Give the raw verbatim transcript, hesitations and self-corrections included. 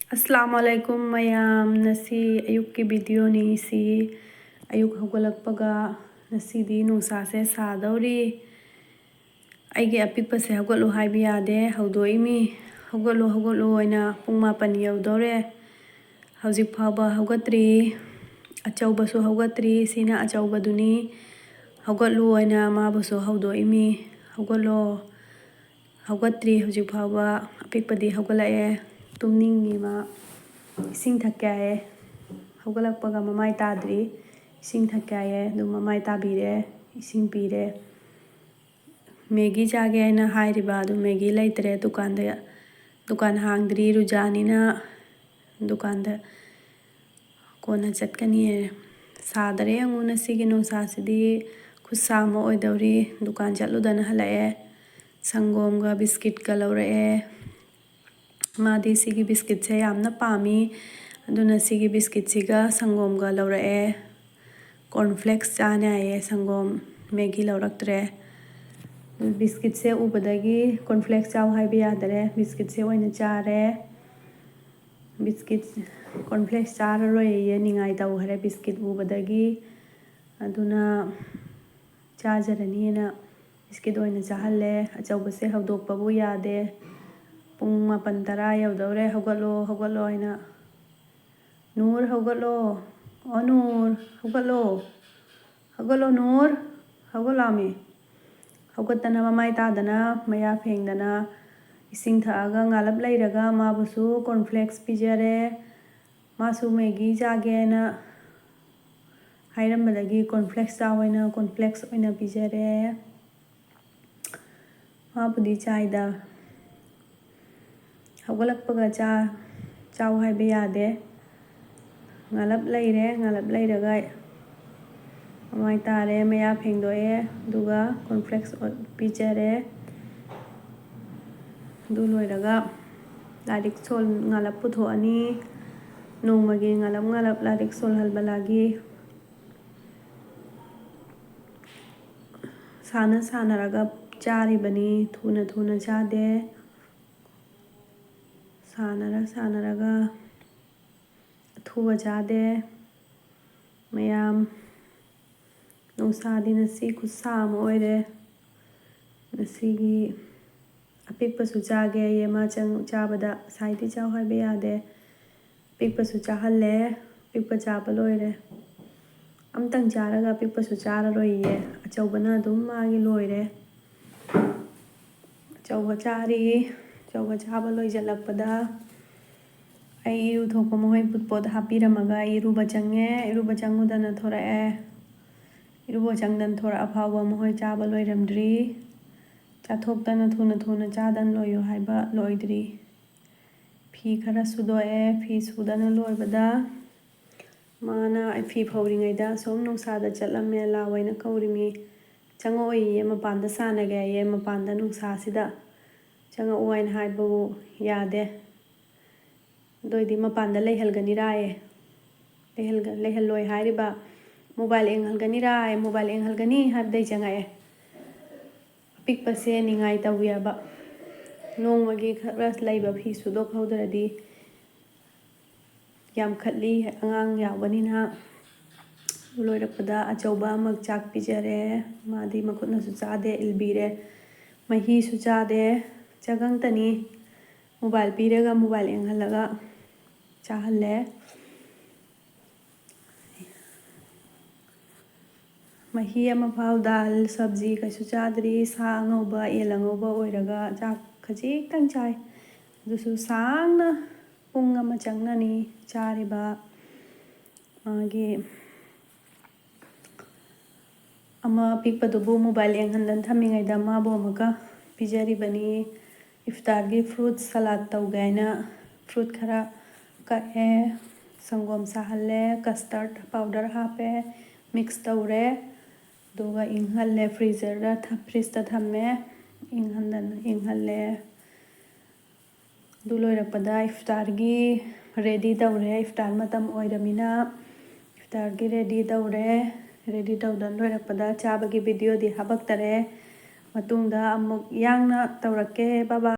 ꯑꯁꯂꯥꯃꯨ ꯑꯂꯥꯏꯀꯨꯝ ꯃꯌꯥꯝ, ꯉꯁꯤ ꯑꯌꯨꯛꯀꯤ ꯚꯤꯗꯤꯑꯣꯅꯤ ꯁꯤ꯫ ꯑꯌꯨꯛ ꯍꯧꯒꯠꯂꯛꯄꯒ ꯉꯁꯤꯗꯤ ꯅꯨꯡꯁꯥꯁꯦ ꯁꯥꯗꯧꯔꯤ꯫ ꯑꯩꯒꯤ ꯑꯄꯤꯛꯄꯁꯦ ꯍꯧꯒꯠꯂꯨ ꯍꯥꯏꯕ ꯌꯥꯗꯦ, ꯍꯧꯗꯣꯛꯏꯃꯤ꯫ "ꯍꯧꯒꯠꯂꯨ, ꯍꯧꯒꯠꯂꯨ" ꯍꯥꯏꯅ ꯄꯨꯡ ꯃꯥꯄꯟ ꯌꯧꯗꯧꯔꯦ꯫ ꯍꯧꯖꯤꯛ ꯐꯥꯎꯕ ꯍꯧꯒꯠꯇ꯭ꯔꯤ꯫ ꯑꯆꯧꯕꯁꯨ ꯍꯧꯒꯠꯇ꯭ꯔꯤ꯫ ꯁꯤꯅ ꯑꯆꯧꯕꯗꯨꯅꯤ꯫ "ꯍꯧꯒꯠꯂꯨ" ꯍꯥꯏꯅ ꯃꯥꯕꯨꯁꯨ ꯍꯧꯗꯣꯛꯏꯃꯤ꯫ "ꯍꯧꯒꯠꯂꯣ"꯫ ꯍꯧꯒꯠꯇ꯭ꯔꯤ ꯍꯧꯖꯤꯛ ꯐꯥꯎꯕ꯫ ꯑꯄꯤꯛꯄꯗꯤ ꯍꯧꯒꯠꯂꯛꯑꯦ꯫ ꯇꯨꯝꯅꯤꯡꯉꯤ ꯃꯥ꯫ ꯏꯁꯤꯡ ꯊꯛꯀꯦ ꯍꯥꯏꯌꯦ꯫ ꯍꯧꯒꯠꯂꯛꯄꯒ ꯃꯃꯥꯏ ꯇꯥꯗ꯭ꯔꯤ꯫ ꯏꯁꯤꯡ ꯊꯛꯀꯦ ꯍꯥꯏꯌꯦ꯫ ꯑꯗꯨꯝ ꯃꯃꯥꯏ ꯇꯥꯕꯤꯔꯦ꯫ ꯏꯁꯤꯡ ꯄꯤꯔꯦ꯫ ꯃꯦꯒꯤ ꯆꯥꯒꯦ ꯍꯥꯏꯅ ꯍꯥꯏꯔꯤꯕ ꯑꯗꯨ ꯃꯦꯒꯤ ꯂꯩꯇ꯭ꯔꯦ ꯗꯨꯀꯥꯟꯗ꯫ ꯗꯨꯀꯥꯟ ꯍꯥꯡꯗ꯭ꯔꯤ ꯔꯨꯖꯥꯅꯤꯅ꯫ ꯗꯨꯀꯥꯟꯗ ꯀꯣꯟꯅ ꯆꯠꯀꯅꯤꯌꯦ꯫ ꯁꯥꯗꯔꯦ ꯌꯦꯡꯉꯨ ꯉꯁꯤꯒꯤ ꯅꯨꯡꯁꯥꯁꯤꯗꯤ꯫ ꯈꯨꯠꯁꯥ ꯑꯃ ꯑꯣꯏꯗꯧꯔꯤ꯫ ꯗꯨꯀꯥꯟ ꯆꯠꯂꯨꯗꯅ ꯍꯜꯂꯛꯑꯦ꯫ ꯁꯪꯒꯣꯝꯒ ꯕꯤꯁꯀꯤꯠꯀ ꯂꯧꯔꯛꯑꯦ꯫ ꯃꯥꯗꯤ ꯁꯤꯒꯤ ꯕꯤꯁꯀꯤꯠꯁꯦ ꯌꯥꯝꯅ ꯄꯥꯝꯃꯤ꯫ ꯑꯗꯨꯅ ꯁꯤꯒꯤ ꯕꯤꯁꯀꯤꯠꯁꯤꯒ ꯁꯪꯒꯣꯝꯒ ꯂꯧꯔꯛꯑꯦ꯫ ꯀꯣꯔꯟꯐ꯭ꯂꯦꯛꯁ ꯆꯥꯅꯤ ꯍꯥꯏꯌꯦ, ꯁꯪꯒꯣꯝ, ꯃꯦꯒꯤ ꯂꯧꯔꯛꯇ꯭ꯔꯦ꯫ ꯕꯤꯁꯀꯤꯠꯁꯦ ꯎꯕꯗꯒꯤ ꯀꯣꯔꯟꯐ꯭ꯂꯦꯛꯁ ꯆꯥꯎ ꯍꯥꯏꯕ ꯌꯥꯗꯔꯦ꯫ ꯕꯤꯁꯀꯤꯠꯁꯦ ꯑꯣꯏꯅ ꯆꯥꯔꯦ꯫ ꯕꯤꯁꯀꯤꯠ, ꯀꯣꯔꯟꯐ꯭ꯂꯦꯛꯁ ꯆꯥꯔꯔꯣꯏꯌꯦ, ꯅꯤꯡꯉꯥꯏ ꯇꯧꯈ꯭ꯔꯦ ꯕꯤꯁꯀꯤꯠ ꯎꯕꯗꯒꯤ꯫ ꯑꯗꯨꯅ ꯆꯥꯖꯔꯅꯤꯅ ꯕꯤꯁꯀꯤꯠ ꯑꯣꯏꯅ ꯆꯥꯍꯜꯂꯦ꯫ ꯑꯆꯧꯕꯁꯦ ꯍꯧꯗꯣꯛꯄꯕꯨ ꯌꯥꯗꯦ꯫ ꯄꯨꯡ ꯃꯥꯄꯟ ꯇꯔꯥ ꯌꯧꯗꯧꯔꯦ꯫ "ꯍꯧꯒꯠꯂꯣ, ꯍꯧꯒꯠꯂꯣ" ꯍꯥꯏꯅ꯫ "ꯅꯨꯔ, ꯍꯧꯒꯠꯂꯣ꯫ ꯑꯣ ꯅꯨꯔ, ꯍꯧꯒꯠꯂꯣ꯫ ꯍꯧꯒꯠꯂꯣ ꯅꯨꯔ, ꯍꯧꯒꯠꯂꯣꯃꯤ"꯫ ꯍꯧꯒꯠꯇꯅ, ꯃꯃꯥꯏ ꯇꯥꯗꯅ, ꯃꯌꯥ ꯐꯦꯡꯗꯅ, ꯏꯁꯤꯡ ꯊꯛꯑꯒ ꯉꯥꯂꯞ ꯂꯩꯔꯒ ꯃꯥꯕꯨꯁꯨ ꯀꯣꯔꯟꯐ꯭ꯂꯦꯛꯁ ꯄꯤꯖꯔꯦ꯫ ꯃꯥꯁꯨ ꯃꯦꯒꯤ ꯆꯥꯒꯦꯅ ꯍꯥꯏꯔꯝꯕꯗꯒꯤ ꯀꯣꯔꯟꯐ꯭ꯂꯦꯛꯁ ꯆꯥꯎ ꯍꯥꯏꯅ ꯀꯣꯔꯟꯐ꯭ꯂꯦꯛꯁ ꯑꯣꯏꯅ ꯄꯤꯖꯔꯦ꯫ ꯃꯥꯕꯨꯗꯤ ꯆꯥꯏꯗ꯫ ꯍꯧꯒꯠꯂꯛꯄꯒ ꯆꯥ, ꯆꯥꯎ ꯍꯥꯏꯕ ꯌꯥꯗꯦ꯫ ꯉꯥꯂꯞ ꯂꯩꯔꯦ, ꯉꯥꯂꯞ ꯂꯩꯔꯒ ꯃꯃꯥꯏ ꯇꯥꯔꯦ, ꯃꯌꯥ ꯐꯦꯡꯗꯣꯛꯑꯦ, ꯑꯗꯨꯒ ꯀꯣꯔꯟꯐ꯭ꯂꯦꯛꯁ ꯄꯤꯖꯔꯦ꯫ ꯑꯗꯨ ꯂꯣꯏꯔꯒ ꯂꯥꯏꯔꯤꯛ ꯁꯣꯜ-, ꯉꯥꯂꯞ ꯄꯨꯊꯣꯛꯑꯅꯤ꯫ ꯅꯣꯡꯃꯒꯤ ꯉꯥꯂꯞ ꯉꯥꯂꯞ ꯂꯥꯏꯔꯤꯛ ꯁꯣꯜꯍꯜꯕꯂꯥꯒꯤ ꯁꯥꯟꯅ ꯁꯥꯟꯅꯔꯒ ꯆꯥꯔꯤꯕꯅꯤ, ꯊꯨꯅ ꯊꯨꯅ ꯆꯥꯗꯦ꯫ ꯁꯥꯟꯅꯔ ꯁꯥꯟꯅꯔꯒ ꯑꯊꯨꯕ ꯆꯥꯗꯦ꯫ ꯃꯌꯥꯝ, ꯅꯨꯡꯁꯥꯗꯤ ꯉꯁꯤ ꯈꯨꯠꯁꯥ ꯑꯃ ꯑꯣꯏꯔꯦ꯫ ꯉꯁꯤꯒꯤ ꯑꯄꯤꯛꯄꯁꯨ ꯆꯥꯒꯦ, ꯌꯦꯃꯥ ꯆꯪ ꯆꯥꯕꯗ ꯁꯥꯏꯗꯤ ꯆꯥꯎ ꯍꯥꯏꯕ ꯌꯥꯗꯦ꯫ ꯑꯄꯤꯛꯄꯁꯨ ꯆꯥꯍꯜꯂꯦ꯫ ꯑꯄꯤꯛꯄ ꯆꯥꯕ ꯂꯣꯏꯔꯦ꯫ ꯑꯝꯇꯪ ꯆꯥꯔꯒ ꯑꯄꯤꯛꯄꯁꯨ ꯆꯥꯔꯔꯣꯏꯌꯦ꯫ ꯑꯆꯧꯕꯅ ꯑꯗꯨꯝ ꯃꯥꯒꯤ ꯂꯣꯏꯔꯦ꯫ ꯑꯆꯧꯕ ꯆꯥꯔꯤ꯫ ꯑꯆꯧꯕ ꯆꯥꯕ ꯂꯣꯏꯁꯤꯜꯂꯛꯄꯗ ꯑꯩ ꯏꯔꯨ ꯊꯣꯛꯄ ꯃꯈꯣꯏ ꯄꯣꯠ ꯍꯥꯞꯄꯤꯔꯝꯃꯒ ꯑꯩ ꯏꯔꯨꯕ ꯆꯪꯉꯦ꯫ ꯏꯔꯨꯕ ꯆꯪꯉꯨꯗꯅ ꯊꯣꯔꯛꯑꯦ꯫ ꯏꯔꯨꯕ ꯆꯪꯗꯅ ꯊꯣꯔꯛꯑ ꯐꯥꯎꯕ ꯃꯈꯣꯏ ꯆꯥꯕ ꯂꯣꯏꯔꯝꯗ꯭ꯔꯤ꯫ ꯆꯥꯊꯣꯛꯇꯅ ꯊꯨꯅ ꯊꯨꯅ ꯆꯥꯗꯅ ꯂꯣꯏꯌꯨ ꯍꯥꯏꯕ ꯂꯣꯏꯗ꯭ꯔꯤ꯫ ꯐꯤ ꯈꯔ ꯁꯨꯗꯣꯛꯑꯦ꯫ ꯐꯤ ꯁꯨꯗꯅ ꯂꯣꯏꯕꯗ ꯃꯥꯅ ꯑꯩ ꯐꯤ ꯐꯧꯔꯤꯉꯩꯗ ꯑꯁꯣꯝ ꯅꯨꯡꯁꯥꯗ ꯆꯠꯂꯝꯃꯦ, ꯂꯥꯎ ꯍꯥꯏꯅ ꯀꯧꯔꯤꯃꯤ꯫ "ꯆꯪꯉꯛꯑꯣꯏꯌꯦ, ꯃꯄꯥꯟꯗ ꯁꯥꯟꯅꯒꯦ" ꯍꯥꯏꯌꯦ, "ꯃꯄꯥꯟꯗ ꯅꯨꯡꯁꯥꯁꯤꯗ ꯆꯪꯉꯛꯑꯣ" ꯍꯥꯏꯅ ꯍꯥꯏꯕꯕꯨ ꯌꯥꯗꯦ꯫ ꯑꯗꯨ ꯑꯣꯏꯗꯤ ꯃꯄꯥꯟꯗ ꯂꯩꯍꯜꯒꯅꯤꯔꯥꯌꯦ꯫ ꯂꯩꯍꯜꯒ-, ꯂꯩꯍꯜꯂꯣꯏ ꯍꯥꯏꯔꯤꯕ꯫ "ꯃꯣꯕꯥꯏꯜ ꯌꯦꯡꯍꯜꯒꯅꯤꯔꯥꯌꯦ, ꯃꯣꯕꯥꯏꯜ ꯌꯦꯡꯍꯜꯒꯅꯤ" ꯍꯥꯏꯕꯗꯩ ꯆꯪꯉꯛꯑꯦ꯫ ꯑꯄꯤꯛꯄꯁꯦ ꯅꯤꯡꯉꯥꯏ ꯇꯧꯋꯦꯕ꯫ ꯅꯣꯡꯃꯒꯤ ꯈꯔ ꯂꯩꯕ ꯐꯤ ꯁꯨꯗꯣꯛꯍꯧꯗ꯭ꯔꯗꯤ ꯌꯥꯝꯈꯠꯂꯤ, ꯑꯉꯥꯡ ꯌꯥꯎꯕꯅꯤꯅ꯫ ꯂꯣꯏꯔꯛꯄꯗ ꯑꯆꯧꯕ ꯑꯃ ꯆꯥꯛ ꯄꯤꯖꯔꯦ꯫ ꯃꯥꯗꯤ ꯃꯈꯨꯠꯅꯁꯨ ꯆꯥꯗꯦ, ꯏꯜꯕꯤꯔꯦ꯫ ꯃꯍꯤꯁꯨ ꯆꯥꯗꯦ, ꯆꯒꯪꯇꯅꯤ꯫ ꯃꯣꯕꯥꯏꯜ ꯄꯤꯔꯒ ꯃꯣꯕꯥꯏꯜ ꯌꯦꯡꯍꯜꯂꯒ ꯆꯥꯍꯜꯂꯦ꯫ ꯃꯍꯤ ꯑꯃꯐꯥꯎ, ꯗꯥꯜ, ꯁꯕꯖꯤ ꯀꯩꯁꯨ ꯆꯥꯗ꯭ꯔꯤ꯫ ꯁꯥ ꯑꯉꯧꯕ, ꯌꯦꯟ ꯑꯉꯧꯕ ꯑꯣꯏꯔꯒ ꯆꯥꯛ ꯈꯖꯤꯛꯇꯪ ꯆꯥꯏ꯫ ꯑꯗꯨꯁꯨ ꯁꯥꯡꯅ ꯄꯨꯡ ꯑꯃ ꯆꯪꯅꯅꯤ ꯆꯥꯔꯤꯕ꯫ ꯃꯥꯒꯤ ꯑꯃ ꯑꯄꯤꯛꯄꯗꯨꯕꯨ ꯃꯣꯕꯥꯏꯜ ꯌꯦꯡꯍꯟꯗꯅ ꯊꯝꯃꯤꯉꯩꯗ ꯃꯥꯕꯨ ꯑꯃꯨꯛꯀ ꯄꯤꯖꯔꯤꯕꯅꯤ꯫ ꯏꯐꯇꯥꯔꯒꯤ ꯐ꯭ꯔꯨꯠ ꯁꯂꯥꯗ ꯇꯧꯒꯦ ꯍꯥꯏꯅ ꯐ꯭ꯔꯨꯠ ꯈꯔ ꯀꯛꯑꯦ, ꯁꯪꯒꯣꯝ ꯁꯥꯍꯜꯂꯦ, ꯀꯁꯇꯔꯗ ꯄꯥꯎꯗꯔ ꯍꯥꯞꯄꯦ, ꯃꯤꯛꯁ ꯇꯧꯔꯦ꯫ ꯑꯗꯨꯒ ꯏꯪꯍꯜꯂꯦ, ꯐ꯭ꯔꯤꯖꯔꯗ ꯊꯝ-, ꯐ꯭ꯔꯤꯖꯇ ꯊꯝꯃꯦ꯫ ꯏꯪꯍꯟꯗꯅ, ꯏꯪꯍꯜꯂꯦ꯫ ꯑꯗꯨ ꯂꯣꯏꯔꯛꯄꯗ ꯏꯐꯇꯥꯔꯒꯤ ꯔꯦꯗꯤ ꯇꯧꯔꯦ꯫ ꯏꯐꯇꯥꯔ ꯃꯇꯝ ꯑꯣꯏꯔꯃꯤꯅ ꯏꯐꯇꯥꯔꯒꯤ ꯔꯦꯗꯤ ꯇꯧꯔꯦ꯫ ꯔꯦꯗꯤ ꯇꯧꯗꯅ ꯂꯣꯏꯔꯛꯄꯗ ꯆꯥꯕꯒꯤ ꯚꯤꯗꯤꯑꯣꯗꯤ ꯍꯥꯄꯛꯇꯔꯦ꯫ ꯃꯇꯨꯡꯗ ꯑꯃꯨꯛ ꯌꯥꯡꯅ ꯇꯧꯔꯛꯀꯦ꯫ ꯕꯥꯏ ꯕꯥꯏ꯫